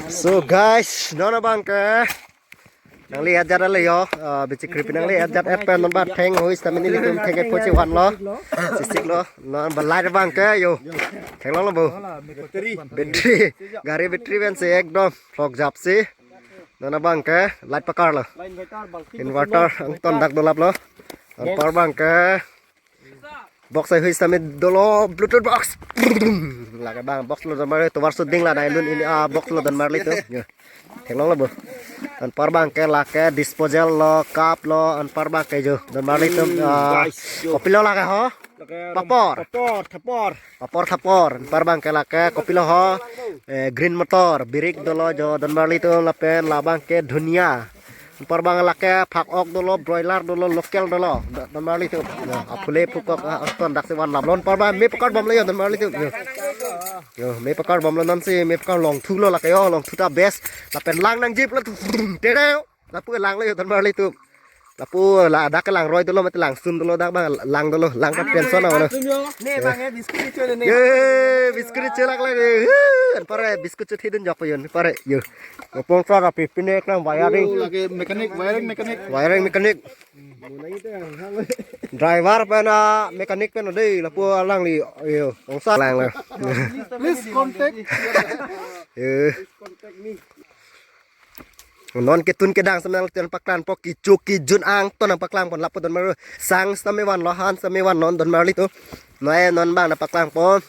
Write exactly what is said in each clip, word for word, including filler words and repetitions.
So guys, non abang ke nangli ajat ale yo, ah, bisi creepy nangli ajat et pen non ba theng hoi sitame nelitum theng ke pochi van lo, sisik lo, non ba light abang ke yo, theklong lo bo, battery, gari battery pen si ekdom lok jap si, non abang ke light pakar lo, inverter angton dak dolap lo, anpar abang ke box ai hui sitame dolo, Bluetooth box. Lake abang box lo donmar, tovar suding la nai lun ini, ah, box lo donmar litum. Yo. Theklong lo bo. Anpar abang ke lake disposal lo, cup lo, anpar abang ke yo donmar litum. Ah, guys, yo. Kopi lo lake ho? Lake papor. Papor, papor. Papor papor. Anpar abang ke lake kopi lo ho? Eh, green motor, birik dolo yo donmar litum lapen labang ke dhunia. Anpar abang lake phak ok dolo, broiler dolo, local dolo. Do-, donmar litum. Yo, aphule phukok, ah, ton dak si van lap lo. Anpar abang me pakar bom lo yo donmar litum. Yo. Yo, me pakar bom lo non si, me pakar longthu lo lake yo, longthu ta best. Lapen lang nang jeep lo tu. Tere. Lapu lang lo yo donmar litum. Lapu la dak lang roi dolo, mate lang sun dolo, dak abang lang dolo, lang ta pension lo. Ne bang e biscuit cho ne. Ye, biscuit chelak lagi. Anpar e biscuit cho thidun jok payon, anpar e. Yo. Pong sa api pine eklang wiring. Oh, lake mechanic, wiring mechanic. Wiring mechanic. Driver pen a mechanic pen dei, lapu alangli, yo, ong sa lang lo. Please contact. Yo. Non ketun kedang sitame nangtum paklang po, kichu kijun angton nangpaklang pon lapu donmar. Sang sitame van lo, han sitame van non donmar litum. Noi non abang nangpaklang po.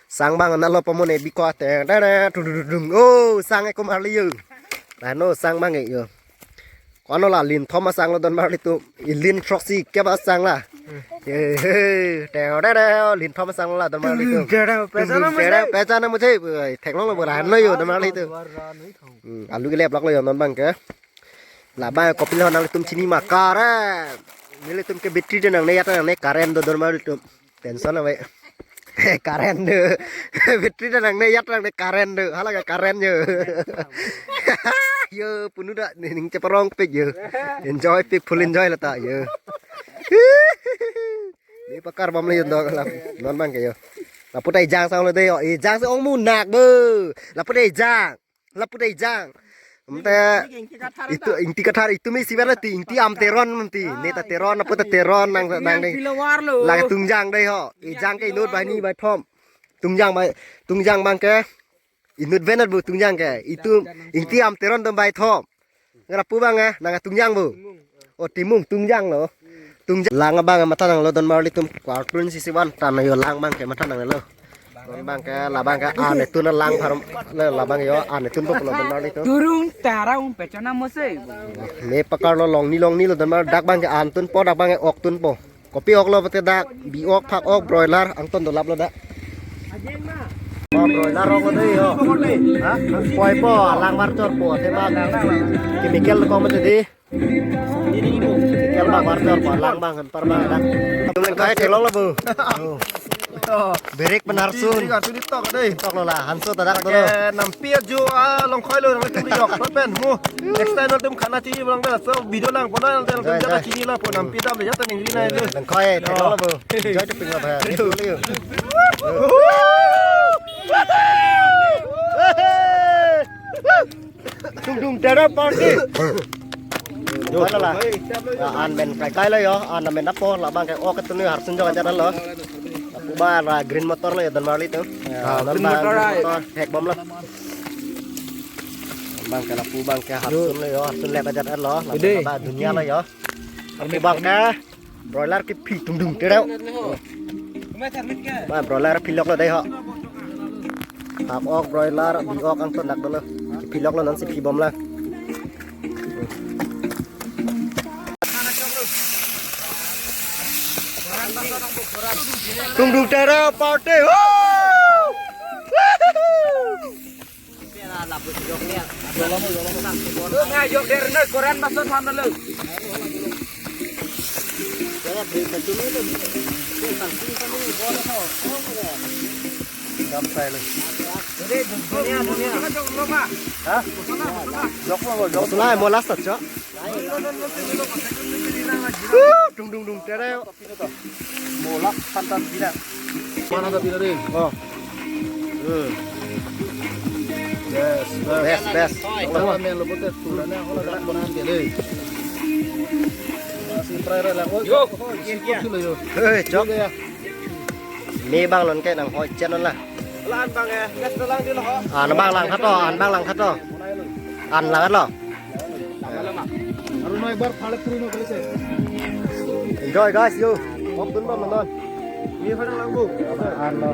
Sang abang nalo pamone biko ate. Dada, tu, tu, tu, tu. Oh, sang e komarli yo. Lano sang abang e yo. Kono la linthom asang lo donmar litum. Ilin throksi ke ba sang la. Ye, he, teo, teo, teo, linthom asang la donmar litum. Teo, teo, pehchana mujhe. Teo, pehchana mujhe. Theklong lo bo, lano yo donmar litum. Hmm, alu kelep lak lo yo non abang ke. Labang kopi lo nanglitum chini ma current. Nelitum ke battery de nangne ajat nangne current do donmar litum. Pension ave. Current do. Battery de nangne ajat nangne current do. Hala ke current yo. Yo, punu da ning cheparong pik yo. Enjoy pik, full enjoy lata yo. Me pakar bom le yo dong la. Non abang ke yo. Lapu ta ejang sang lo dei yo. Ejang si ong munak bo. Lapu ta ejang. Lapu ta ejang. Mte itu ingti kathar itu me sibar ti ingti am Teron mti. Ne ta Teron, lapu ta Teron nang nang dei. Lake Tungjang dei ho. Ejang ke inut bai ni bai thom. Tungjang bai, Tungjang abang ke inut venat bu Tungjang ke. Itu ingti am Teron dom bai thom. Ngarap pu abang eh, nang Tungjang bu. Oh, Timung, Tungjang lo. Tungjang. Lang abang matha nang lo donmar litum, cartoon si si van tan yo lang abang ke matha nang lo. Don abang ke, labang ke an etun lang pharum, le labang yo an etun po lo donmar litum. Turung tara um pehchana mose. Me pakar lo longni longni lo donmar, dak abang ke an tun po, dak abang ke ok tun po. Kopi ok lo pate dak, bi ok, phak ok, broiler, angton dolap lo dak. Oh, broiler ok lo dei yo. Ha? Poi po, lang mar chor po, te ma chemical ko mate dei. Chemical bak mar chor po, lang abang, anpar abang dak. Tum lengkai theklong lo bo. Oh. Berek benar sun. Ini kan sini tok dei. Tok lo la, hanso ta dak dolo. Ke nampi aju, ah, longkhoi lo, nang turi yok, pen mu. Next time nangtum khana chini lang da, so video lang pon nang, nangtum jai, jaga jai. Chini la pon nampi dam ya ta ningri na lo. Lengkai theklong lo bo. Enjoy to ping lo ba. Tung tung tera party. Yo, la la. Ya, an men kai kai lo yo, an men apo, labang ke ok tun ni harsun jok ajat lo. Lapu ba la green motor lo yo donmar litum. Ya, ah, green motor ai. Motor hek bom lo. Abang ke lapu abang ke harsun lo yo, harsun lek ajat lo. Lapu gede. Ba dunia lo yo. Lapu abang ke broiler kephi tungdung tereu. Ba broiler philok lo dei ho. Phak ok broiler bi ok angton dak dolo. Philok lo non si phi bom lang. Tungdung tereu party. Woo! Dam sai lo. Ha? Jok lo, jok. Mosola, molas ta, chok. Woo, dung, dung, dung, tere. Mola, pantat pina. Mana ta pina rin? Oh. Eh. Eh, Best, best. Kalau main lo bote tu na hola dak konan dia deh. Masih prai rai lang. Yo, kian kian. Hei, chok. Iya. Me bang non ke nang hoi channel la. Lan bang eh, gas na lang di lo ho. An bang lang tha to, an bang lang tha to. An lang lo. Arun no ek bar phale puri no kali se. Enjoy guys, yo. Hop dun bang non. Ni phadang lang bu. An lo.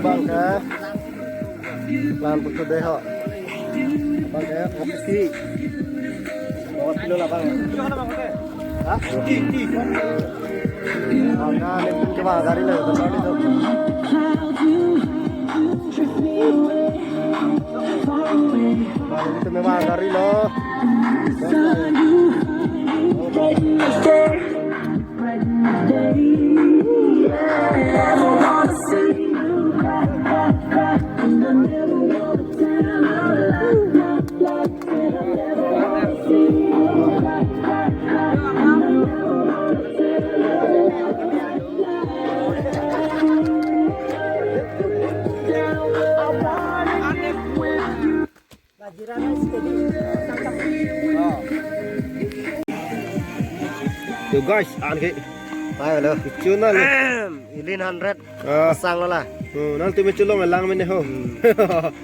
Bang ke. Plan putu deh ho. Bang ke, oke si. Bawa kilo lah bang. Ha? Bang ke, ni pun ke bang gari lo, betul itu. Bang, itu memang gari lo. Yo guys, an ke. Ayo lo. Chuna le. Eleven hundred. Ah. Sang lo la. Oh, nang tumi chulong lang mene ho. Hmm.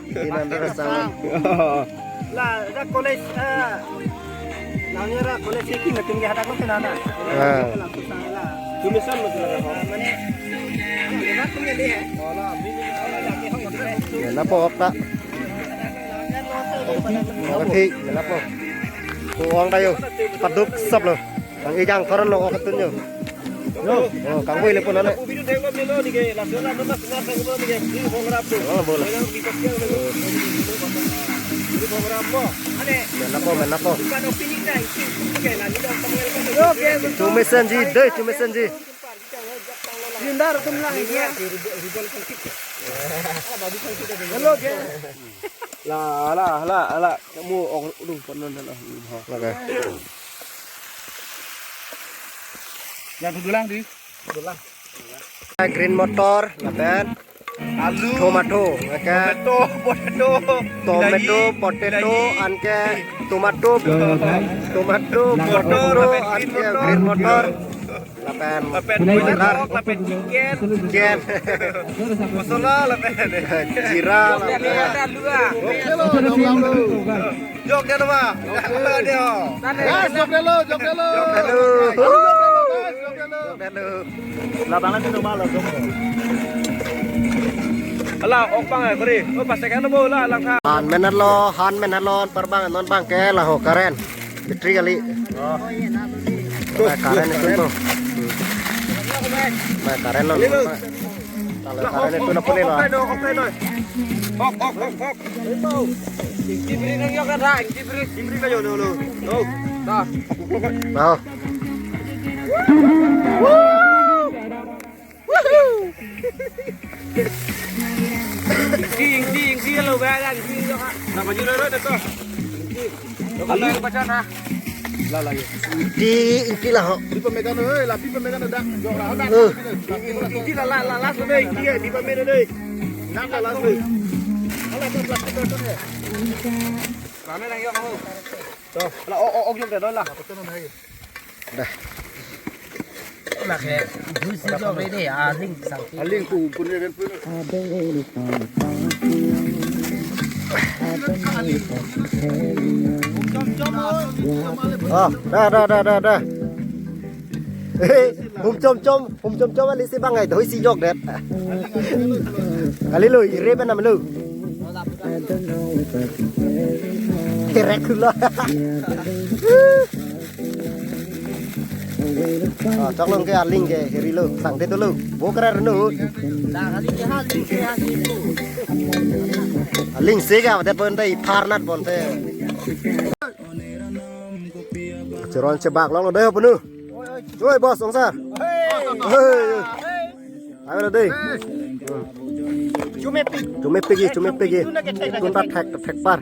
Eleven hundred sang lo. La, la college, ah, nang ya la college ki na tum ya hadak ko na na. Ah. Tumi sang lo la. Ah, mane. Ah, ya, tum ya deh. Oh, la, abhi. Lapu ok ta. Oke, lapu. Ko ong tayo. Paduk sop lo. Kang ejang koron lo ok tun yo. Yo, oh, kang boi le pun ane. Oh, bola. Main lapu, main lapu. Chumi senji, deh, chumi senji. Jindar tum lang ya. Hello, guys. La, la, la, la. Kamu orang urung pon non, non, non. Oke. Yang kedulang di. Green motor, lapen alu, tomato, oke. Tomato, potato, tomato, bilayi, potato, bilayi. Anke tomato, tomato, potato, lapen anke green motor. Lapen lapen, lapen, lapen, chicken, chicken. Masala lapen. Jira lapen. Jok deh lo, jok deh lo. Jok deh lo, Pak. Jok deh lo, Pak. Jok deh lo. Guys, jok deh lo, jok deh lo. Jok deh lo. Jok deh lo, guys, jok deh lo. Jok deh lo. Lapangan itu malam dong. Ala, ok bang, eh, kori. Oh, pas tekan bo la, lang sa. Han menat lo, han menat lo, per bang, non bang ke, laho karen. Battery kali. Oh. Mai karen itu tuh. Mai karen lo. Kalau karen itu na pun lo. Ok, ok, ok. Ok, ok, ok, ok. Ingti beri nang yok ada, ingti beri. Ingti beri kayo dulu. Oh. Dah. Mau. Ingti, ingti, ingti lo ba, ingti lo ha. Nama jilo lo deko. Ingti. Kalau yang baca nah. La la ya. Ingti, ingti laho. Di pemegang, eh, lapi pemegang dak. Jok lah, dak. Eh. Ingti, ingti la la la la sudah ingti ya di pemegang deh. Dak la la sudah. Kalau itu plastik itu ya. Rame nang yok kamu. Tuh, la ok ok ok deh lah. Dah. Lah ke, dusi jok re deh, aling sangki. Aling pu pun re pun. Oh, dah, dah, dah, dah, dah. Hum chom chom, hum chom chom, ali si bang ai, doi si jok det. Ali lo, ire pen nam lo. Kerek lo. Ah, chok long ke aling ke heri lo, sang de to lo. Bo kra no. Aling se ga det pon tai phar nat pon te. Cheron chebak long lo dei punu. Oi boss, ongsar. Hey. Ayo dei. Chumepik. Chumepik, chumepik. Tunta thek thek par.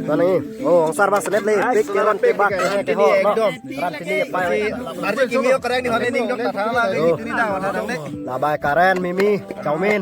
Tani. Oh, ongsar bas net le. Pik cheron chebak. Rantini ekdom. Rantini apa? Arje kimi yo keren ni hone ning dong ta thang la. Oh. Tini dang thang dang le. Labai karen, mimi, chowmin.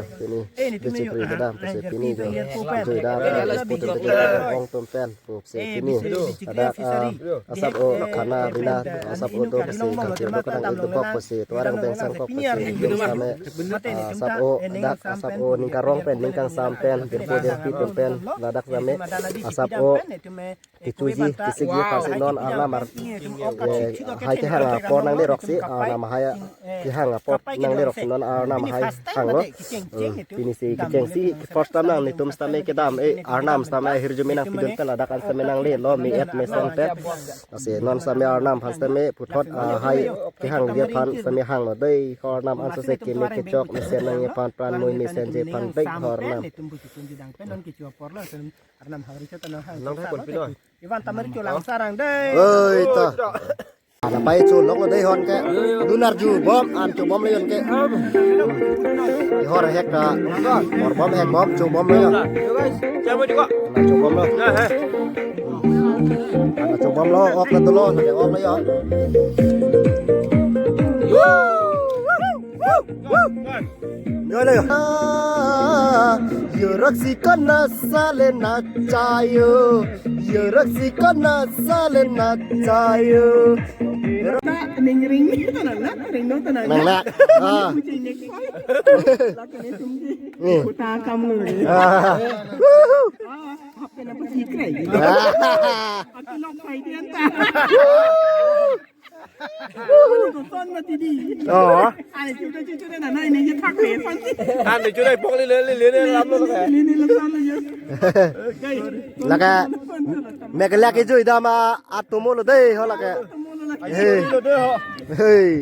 jo, pini Bichupri kedam pusi pini jo, jui dam, putum putum ong tum pen pusi pini. Ada, ah, asap o khana bina, asap o do pusi, kaki do kadang itu bok pusi, tuarang bengsang kok pusi, same, ah, asap o, dak asap o ning karong pen, ning kangsam pen, dirpo dirpi tum pen, ladak same, asap o, kechuji, kesik ji pasi non arnam ar, eh, hai kehang apor nanglerok si, arnam hai kehang apor nanglerok si non arnam hai hanglo. Hmm, pini si kechengsi first time nang netum sitame kedam, eh, arnam sitame ahirjume nangpidun pen ladak an sitame nanglelo me-et mesen pen. Lasi non sitame arnam aphan sitame puthot, ah, hai kehangji aphan sitame hanglo dei, ho arnam an sose keme kechok mesen nangji aphan pran mui mesenji aphan dei ho arnam. Arnam hangri chot nang hang. Nang thai kon pino. Ivan tamari cholang sarang dei. Oi ta. Ana pai cholok lo dei hon ke. Dunar chobom, an chobom le hon ke. Ihor hek ta. Hor bom hek bom chobom le hon. Yo guys, siapa juga? Ana chobom lo. Nah, eh. Ana chobom lo, ok na dolo, na ok na yo. Yo, yo. Ah, yo raksi kana sale nachayo. Yo raksi kana sale nachayo. Ta ningring ni ta nang na, ring no ta nang na. Nang na. Ah. Kucing nek sai. Lak ni tum ji. Ni. Kuta kam lu ni. Ah. Ah, hap na pasi kre. Ah. Aki lok pai dian ta. Son mati di. Oh. Ani chuta chuchu na na ini ye thak le son. Ani chuta pok le le le le le lam lo ka. Le le le son le ye. Lake Meghalaya ke jui dam atomo lo dei ho lake. Hey. Hey.